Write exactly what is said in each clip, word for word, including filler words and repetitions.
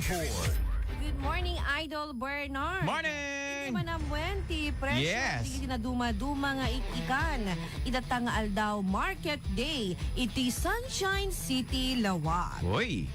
Good morning, Idol Bernard. Morning! Iti man amuen ti presyo Yes. ti nadumaduma nga ik-ikan. Itatta nga aldaw, market day iti Sunshine City, Laoag. Uy!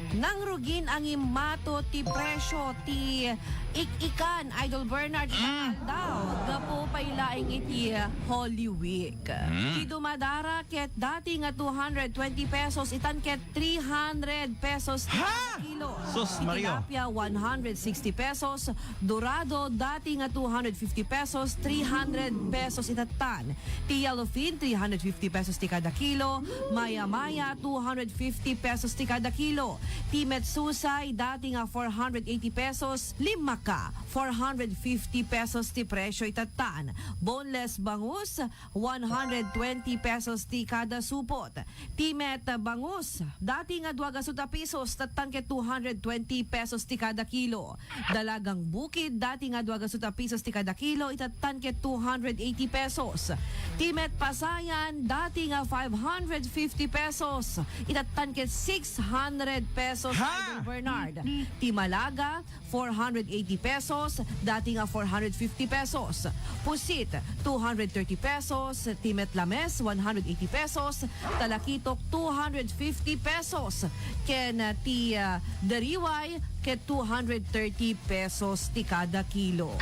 Nangrugin ang imato ti presyo ti ik-ikan, Idol Bernard, iti Mm. aldaw, gapu pay laeng iti Holy Week. Mm. Ti dumadara ket dati nga two hundred twenty pesos, itan ket three hundred pesos ti Ha? kilo. Sus, Ti Maria. tilapia, one hundred sixty pesos. Dorado, dati nga two hundred fifty pesos, three hundred pesos itattan. Ti yellowfin, three hundred fifty pesos ti kada kilo. Maya-maya, two hundred fifty pesos ti kada kilo. Ti metsusay, dati nga four hundred eighty pesos, limaka, four hundred fifty pesos ti presyo itattan. Boneless bangus, one hundred twenty pesos ti kada supot. Ti met bangus, dati nga dua gatut a pisos, itattan ket two hundred twenty pesos ti kada kilo. Dalagang bukid, dati nga dua gatut a pisos ti kada kilo, itattan ket two hundred eighty pesos. Ti met pasayan, dati nga five hundred fifty pesos, itattan ket six hundred pesos, Ha? Idol Bernard. Ti malaga, four hundred eighty pesos, dati nga four hundred fifty pesos. Pusit, two hundred thirty pesos, ti met lames, one hundred eighty pesos, talakitok, two hundred fifty pesos, ken, ah, ti, ah, dariway, ket two hundred thirty pesos ti kada kilo.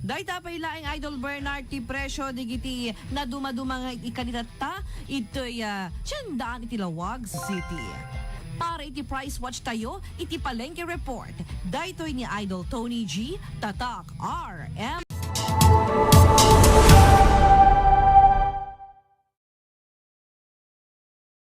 Dayta pay laeng, Idol Bernard, ti presyo digiti nadumaduma nga ikan itatta itoy, ah, tiendaan iti Laoag City. Para iti price watch tayo, iti Palengke Report, daytoy ni Idol Tony G, Tatak R M.